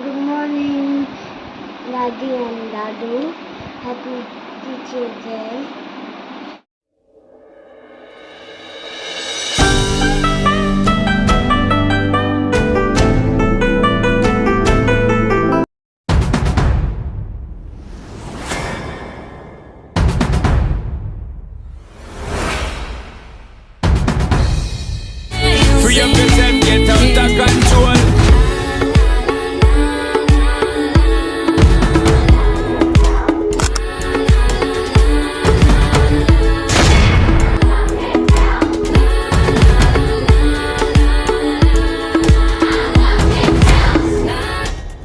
Good morning, Dadi and Dadu. Happy Teacher Day. Free up yourself, get out of control.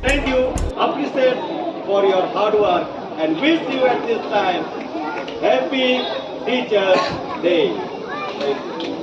Thank you, appreciate for your hard work and wish you at this time happy Teachers Day. Thank you.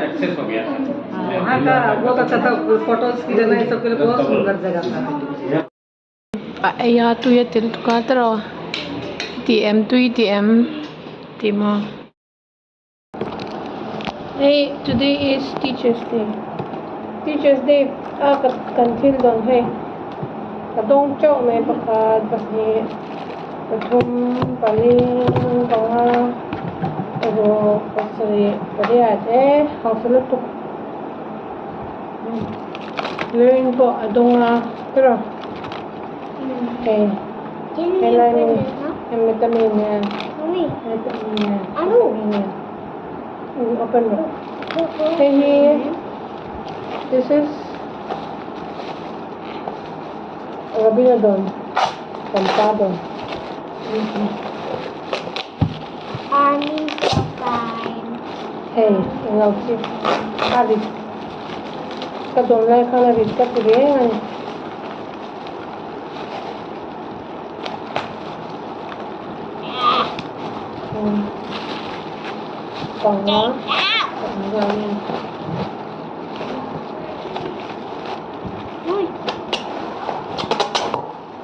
Access हो गया था। वहाँ का बहुत अच्छा था, फोटोज के लिए सब के लिए बहुत सुंदर जगह था। A ei a tui a ti lutuk a tiraw ti em tui ti em tih maw. Hei today is teachers day teachers day a kan thil dawn hei ka dawng teuh mai pakhat pahnih pathum pali panga paruk pasarih pariat e hausa lutuk learn pawh a dawng a tiraw hei helai mi hemi te mi nen heta mi nen heta mi nen open rawh hei hi this is Rabina dawn kan pa dawn. Hei englo chi a rit ka dawn lai khan a rit ka ti reng a ni. Panga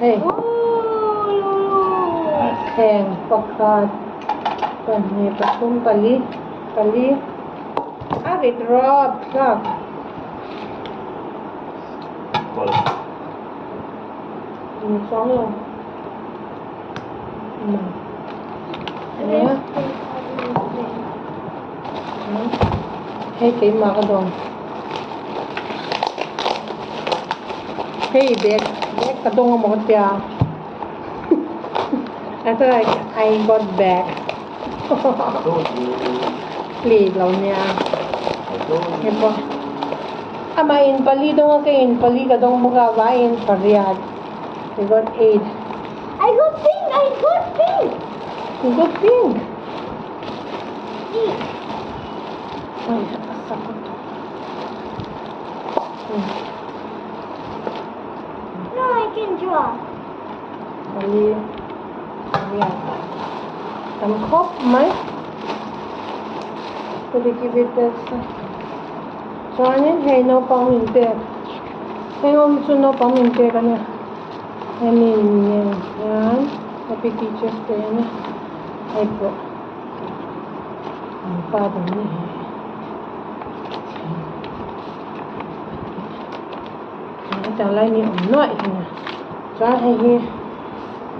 hei thleng pakhat pahnih pathum pali pali a rit rawp thlak. Ni chuang lo nia hei keimah ka dawn hei bag bag ka dawng amaw ka tia I thought I I got bag please lo nia hei pawh amah in pali dawng a ka in pali ka dawng bawk a vaiin pariat we got eight. I got pink I got pink. You got pink. Ai a sak lutuk. No, I can draw. Pali pariat tam khawp mai chuanin hei naupang min pek heng ho hi chu naupang min pek a nia hemi nen hian happy teachers day a nia hei pawh an pa dang ni he hetiang lai mi awm nuaih hi nia chuan hei hi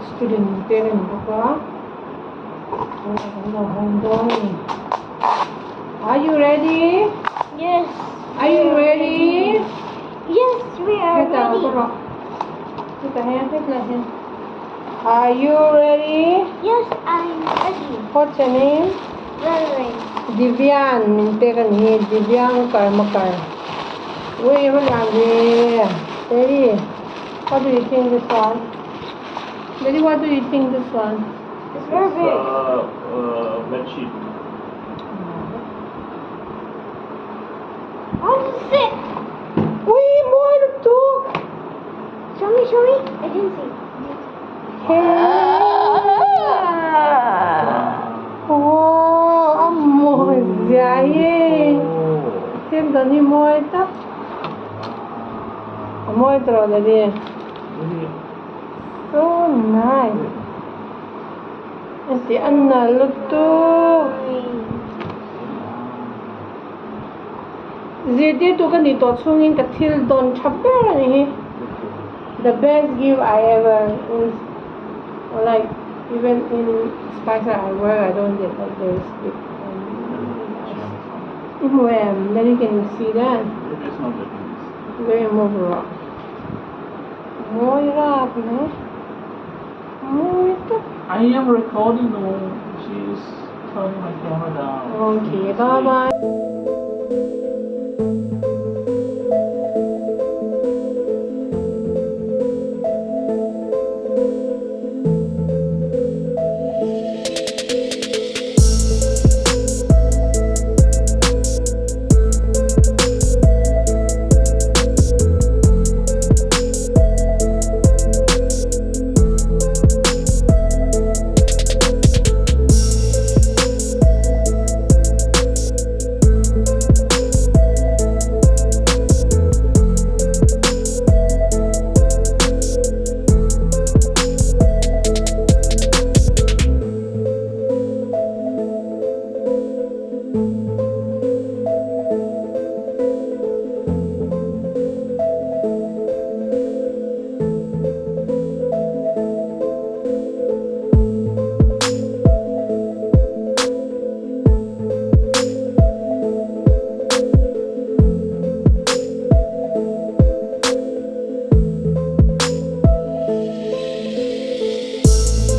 student min pek a ni bawk a tunah kan lo hawng dawn a ni. Are you ready? Yes. Are you ready? Yes, we are Hetah ready. rawh. Hetah hian hetlai hian. Are you ready? Yes, I'm ready. What's your name? Ready. Divyan min pek a ni hi Divyang Karmakar. Ui va lian ve. Daddy, what do you think this one? Daddy, what do you think this one? It's very big. Bed sheet. I want to sit. Ui mawi lutuk. Show me, show me. I didn't see. Wow, a mawi zia hi. Thil dan hi mawi tak. A mawi tawh Daddy. So nice. Heti a nalh lutuk. Zirtirtu ka nih tawh chhungin ka thil dawn tha ber a ni hi. The best gift I ever is like even in Spicer I work I don't get like this gift. Where then you can see that. It's not that nice. Very move rock. Mawi rap ne. Mawi tak. I am recording no. She's turning my camera down. Okay, bye bye.